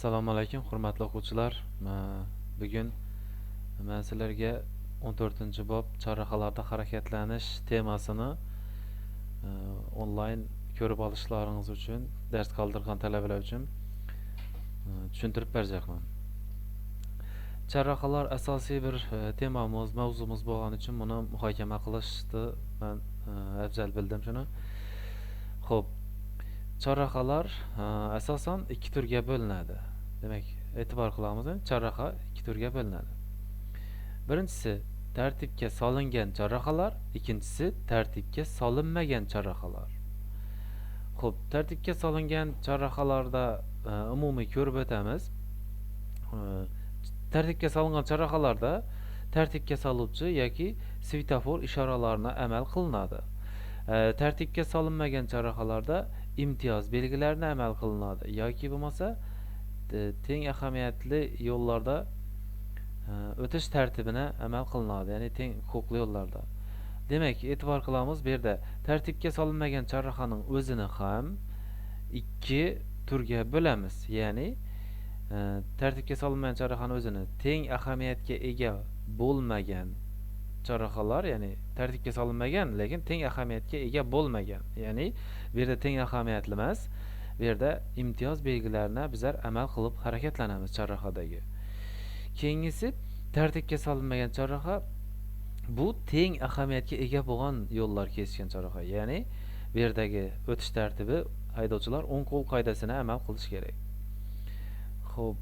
Assalomu alaykum, hurmatli o'quvchilar. Bugun men sizlarga 14-bob chorrahalarda harakatlanish temasini onlayn ko'rib olishlaringiz uchun, dars qoldirgan talabalar uchun tushuntirib berjakman. Chorrahalar asosiy bir temamiz, mavzumiz bo'lgani uchun buni muhokama qilishni men afzal bildim shuni. Xo'p, chorrahalar asosan ikki turga bo'linadi. Demak, e'tibor qilamiz, chorraha ikki turga bo'linadi. Birinchisi tartibga solingan chorrahalar, ikkinchisi tartibga solinmagan chorrahalar. Xo'p, tartibga solingan chorrahalarda umumiy ko'rib o'tamiz. Tartibga solingan chorrahalarda tartibga soluvchi yoki svetofor ishoralarini amal qilinadi. Tartibga solinmagan chorrahalarda imtiyoz belgilarini amal qilinadi yoki bo'lmasa teng ahamiyatli yo'llarda o'tish tartibini amal qilinadi, ya'ni teng huquqli yo'llarda. Demak, e'tibor qilamiz, bu yerda tartibga solinmagan chorrahaning o'zini ham ikki turga bo'lamiz. Ya'ni tartibga solinmagan chorrahaning o'zini teng ahamiyatga ega bo'lmagan chorrahalar, ya'ni tartibga solinmagan, lekin teng ahamiyatga ega bo'lmagan. Ya'ni bu yerda teng ahamiyatli emas, bu yerda imtiyoz belgilarini bizlar amal qilib harakatlanamiz chorrahadagi. Keyingisi tartibga solinmagan chorraha, bu teng ahamiyatga ega bo'lgan yo'llar kesishgan chorraha. Ya'ni bu yerdagi o'tish tartibi haydovchilar o'ng qo'l qoidasini amal qilish kerak. Xo'p,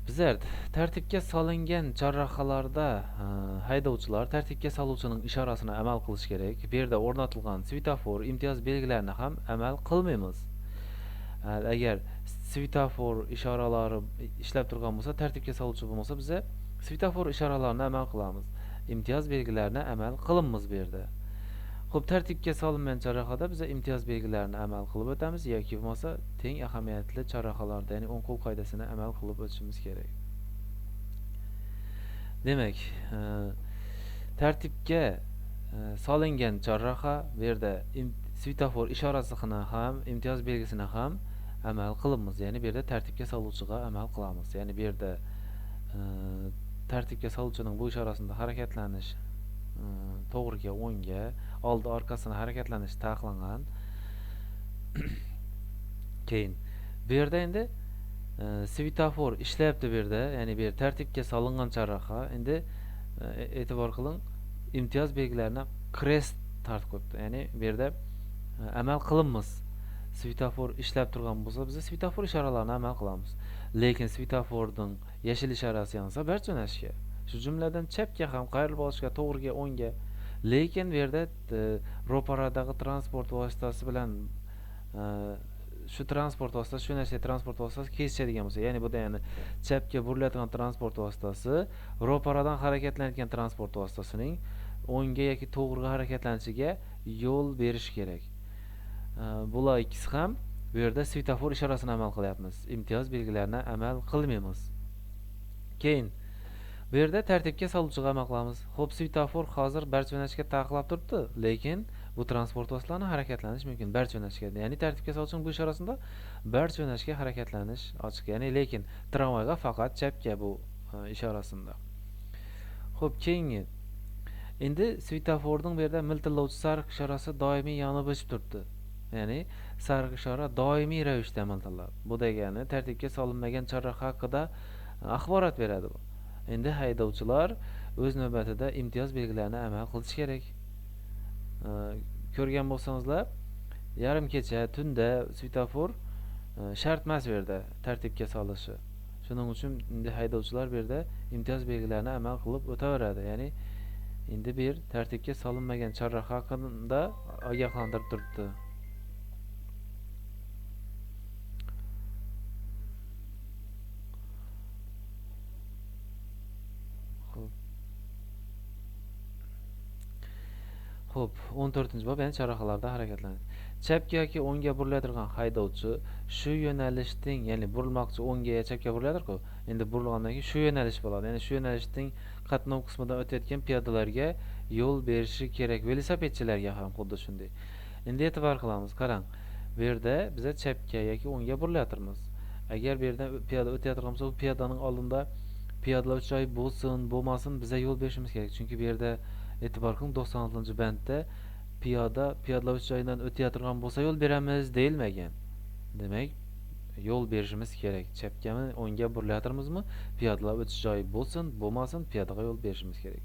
bizlar tartibga solingan chorrahalarda haydovchilar tartibga soluvchining ishorasini amal qilish kerak. Bu yerda o'rnatilgan svetofor imtiyoz belgilarini ham amal qilmaymiz. Agar svetofor ishoralari ishlab turgan bo'lsa, tartibga soluvchi bo'lmasa, biz svetofor ishoralarini amal qilamiz. Imtiyoz belgilarini amal qilamiz bu yerda. Xo'p, tartibga solinmagan chorrahada biz imtiyoz belgilarini amal qilib o'tamiz yoki bo'lmasa teng ahamiyatli chorrahalarda, ya'ni o'ng qo'l qoidasini amal qilib o'tishimiz kerak. Demak, tartibga solingan chorraha bu yerda svetofor ishorasini ham, imtiyoz belgisini ham amal qilamiz. Ya'ni bu yerda tartibga soluvchiga amal qilamiz. Ya'ni bu yerda tartibga soluvchining bu ishorasida harakatlanish to'g'riga, o'ngga, oldi orqasini harakatlanish taqiqlangan. Keyin bu yerda endi svetofor ishlayapti bu yerda, ya'ni bu yer tartibga solingan chorraha. Endi e'tibor qiling, imtiyoz belgilarini krest tortib qo'yibdi. Ya'ni bu yerda amal qilamiz. Svetofor ishlab turgan bo'lsa, biz svetofor ishoralarini amal qilamiz. Lekin svetoforning yashil ishorasi yonsa barcha yo'nalishga, shu jumladan chapga ham qayrilib olishga, to'g'riga, o'ngga. Lekin bu yerda ro'paradagi transport vositasi bilan shu transport vositasi, shu yo'nalishdagi transport vositasi kesishadigan bo'lsa, ya'ni bu ya'ni chapga burilayotgan transport vositasi ro'paradan harakatlanayotgan transport vositasining o'ngga yoki to'g'riga harakatlanishiga yo'l berish kerak. Bular ikkisi ham bu yerda svetofor ishorasini amal qilyapmiz. Imtiyoz belgilarini amal qilmaymiz. Keyin bu yerda tartibga soluvchiga amal qilamiz. Xo'p, svetofor hozir barcha yo'nalishga taqiqlab turibdi, lekin bu transport vositalarini harakatlanish mumkin barcha yo'nalishga. Ya'ni tartibga soluvchining bu ishorasida barcha yo'nalishga harakatlanish ochiq. Ya'ni lekin tramvayga faqat chapga bu ishorasida. Xo'p, keyingi. Endi svetoforning bu yerda miltillovchi sariq ishorasi doimiy yonib o'chib turibdi. Ya'ni sariq ishora doimiy ravishda miltillab. Bu degani tartibga solinmagan chorraha haqida axborot beradi bu. Endi haydovchilar o'z navbatida imtiyoz belgilarini amal qilish kerak. Ko'rgan bo'lsangizlar, yarim kecha, tunda svetofor shart emas bu yerda tartibga solishi. Shuning uchun endi haydovchilar bu yerda imtiyoz belgilarini amal qilib o'taveradi. Ya'ni endi bu yer tartibga solinmagan chorraha haqida ogohlantirib turibdi. Xo'p, 14-bob, ya'ni chorrahalarda harakatlanish. Chapga yoki o'ngga buriladigan haydovchi shu yo'nalishning, ya'ni burilmoqchi o'ngga yo chapga buriladir-ku, endi burilgandan keyin shu yo'nalish bo'ladi. Ya'ni shu yo'nalishning qatnov qismidan o'tayotgan piyodalarga yo'l berishi kerak. Velosipedchilarga ham xuddi shunday. Endi e'tibor qilamiz, qarang. Bu yerda biz chapga yoki o'ngga burilayotirmiz. Agar bu yerdan piyoda o'tayotgan bo'lsa, u piyodaning oldida piyodalar o'tish joyi bo'lsin, bo'lmasin, biza yo'l berishimiz kerak. Chunki bu yerda e'tibor qiling, 96-bandda piyoda piyodalar o'tish joyidan o'tayotgan bo'lsa yo'l beramiz deyilmagan. Demak, yo'l berishimiz kerak. Chapgami, o'ngga burilayotirmizmi, piyodalar o'tish joyi bo'lsin, bo'lmasin, piyodaga yo'l berishimiz kerak.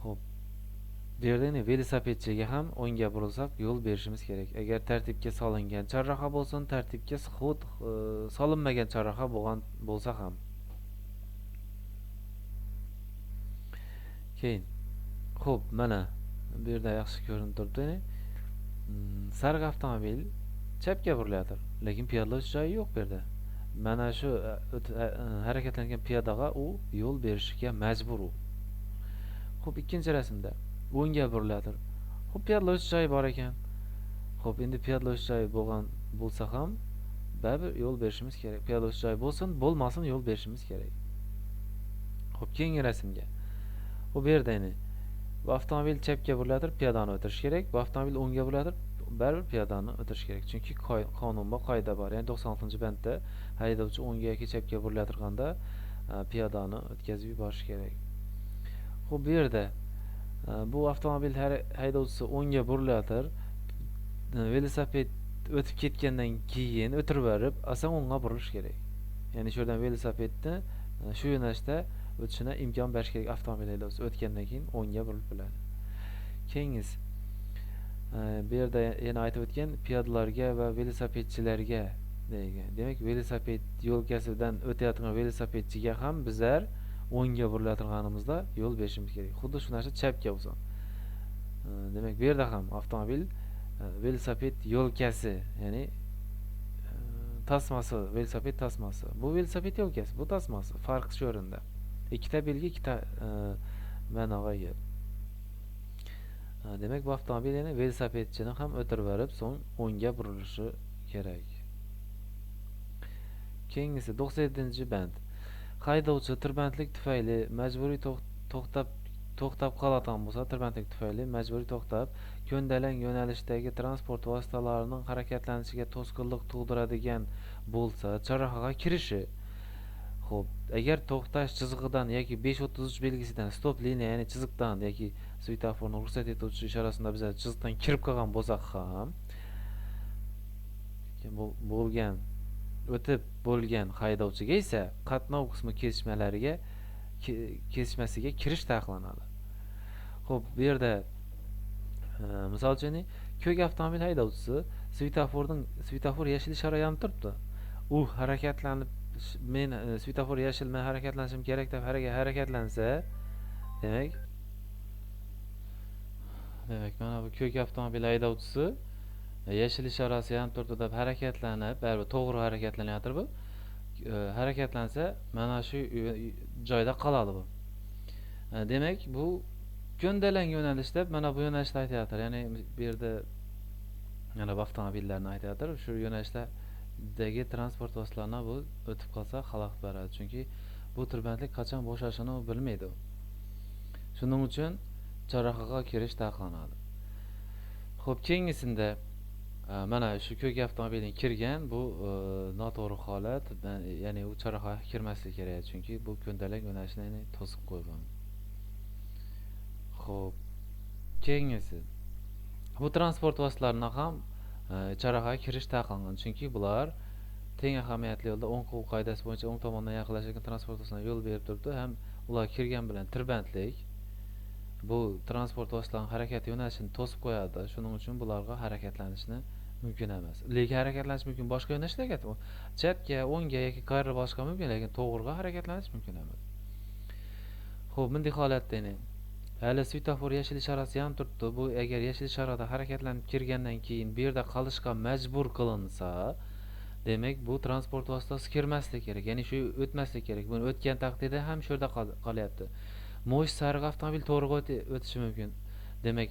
Xo'p. Bu yerda endi velosipedchiga ham o'ngga burilsak yo'l berishimiz kerak. Agar tartibga solingan chorraha bo'lsin, tartibga solinmagan chorraha bo'lgan bo'lsa ham. Keyin, xo'p, mana bu yerda yaxshi ko'rinib turibdi. Sariq avtomobil chapga burilayotir, lekin piyodalar o'tish joyi yo'q bu yerda. Mana shu harakatlangan piyodaga u yo'l berishga majbur u. Xo'p, ikkinchi rasmda o'ngga burilayotir. Xo'p, piyodalar o'tish joyi bor ekan. Xo'p, endi piyodalar o'tish joyi bo'lgan bo'lsa ham baribir yo'l berishimiz kerak. Piyodalar o'tish joyi bo'lsin, bo'lmasin yo'l berishimiz kerak. Xo'p, keyingi rasmga. Bu yerda endi bu avtomobil chapga burilayotir, piyodani o'tirish kerak. Bu avtomobil o'ngga burilayotir, baribir piyodani o'tirish kerak. Chunki qonun bor, qoida bor. Ya'ni 96-bandda haydovchi o'ngga yoki chapga burilayotganda piyodani o'tkazib yuborish kerak. Xo'p, bu yerda bu avtomobil haydovchisi o'ngga burilayotir, velosiped o'tib ketgandan keyin o'tirib borib, asan o'ngga burilish kerak. Ya'ni shu yerdan velosipedni shu yo'nalishda o'tishine imkon berish kerak. Avtomobil haydovchisi o'tgandan keyin o'ngga burilib bo'ladi. Keyingisi, bu yerda yana aytib o'tgan piyodalarga va velosipedchilarga degan. Demak, velosiped yo'lkasidan o'tayotgan velosipedchiga ham bizlar o'ngga burilayotganimizda yo'l berishimiz kerak. Xuddi shu narsa chapga bo'lsa. Demak, bu yerda ham avtomobil velosiped yo'lkasi, ya'ni tasmasi, velosiped tasmasi. Bu velosiped yo'lkasi, bu tasmasi. Farq shu o'rinda. Ikkita belgi ikkita ma'noga ega. Demak, bu avtomobil yana velosipedchini ham o'tirib borib, so'ng o'ngga burilishi kerak. Keyingisi 97-band. Haydovchi tirbandlik tufayli majburiy to'xtab qoladigan bo'lsa, tirbandlik tufayli majburiy to'xtab, ko'ndalang yo'nalishdagi transport vositalarining harakatlanishiga to'sqinlik tug'diradigan bo'lsa, chorrahaga kirishi. Xo'p, agar to'xtash chizig'idan yoki 5.33 belgisidan stop liniya, ya'ni chiziqdan yoki svetoforni ruxsat etuvchi ishorasida biz chiziqdan kirib qolgan bo'lsak ham, bo'lgan o'tib bo'lgan haydovchiga esa qatnov qismi kesishmasiga kirish taqiqlanadi. Xo'p, bu yerda misol uchun ko'k avtomobil haydovchisi svetofor yashil ishora yonib turibdi. U harakatlanib, men svetofor yashil, men harakatlanishim kerak deb harakatlansa, demak mana bu ko'k avtomobil haydovchisi yashil ishorasi yonib turibdi deb harakatlanib, baribir to'g'ri harakatlanyapti bu. Harakatlansa mana shu joyda qoladi bu. Demak, bu ko'ndalang yo'nalishda mana bu yo'nalishda aytyapti. Ya'ni bu yerda mana bu avtomobillarni aytyapti. Shu yo'nalishdagi transport vositalarini bu o'tib qolsa xalaqit beradi. Chunki bu tirbandlik qachon bo'shashini u bilmaydi. Shuning uchun chorrahaga kirish taqiqlanadi. Xo'p, keyingisinda mana shu ko'k avtomobilning kirgan bu noto'g'ri holat, ya'ni u chorrahaga kirmasligi kerak, chunki bu ko'ndalang yo'nalishni ya'ni to'sib qo'ygan. Xo'p, keyingisi bu transport vositalarini ham chorrahaga kirish taqiqlangan, chunki bular teng ahamiyatli yo'lda o'ng qo'l qoidasi bo'yicha o'ng tomondan yaqinlashayotgan transport vositalariga yo'l berib turibdi. Ham ular kirgan bilan tirbandlik bu transport vositalarining harakat yo'nalishini to'sib qo'yadi. Shuning uchun bularga harakatlanishni mumkin emas. Lekin harakatlanish mumkin boshqa yo'nalishlarga, chapga, o'ngga yoki qayerga boshqa mumkin, lekin to'g'riga harakatlanish mumkin emas. Xo'p, bunday holatda endi hali svetofor yashil ishorasi ham turibdi. Bu agar yashil ishorada harakatlanib kirgandan keyin bu yerda qolishga majbur qilinsa, demak bu transport vositasi kirmasligi kerak, ya'ni shu o'tmasligi kerak. Buni o'tgan taqdirda ham shu yerda qolyapti. Mo'sh sariq avtomobil to'g'riga o'tishi mumkin. Demak,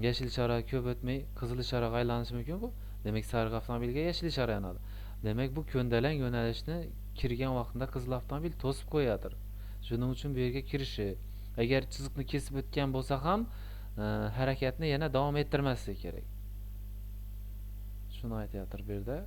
yashil ishora ko'p o'tmay qizil ishoraga aylanishi mumkin-ku. Demak, sariq avtomobilga yashil ishora yonadi. Demak, bu ko'ndalang yo'nalishni kirgan vaqtida qizil avtomobil to'sib qo'yadir. Shuning uchun bu yerga kirishi, agar chiziqni kesib o'tgan bo'lsa ham, harakatni yana davom ettirmasligi kerak. Shuni aytyapti bu yerda.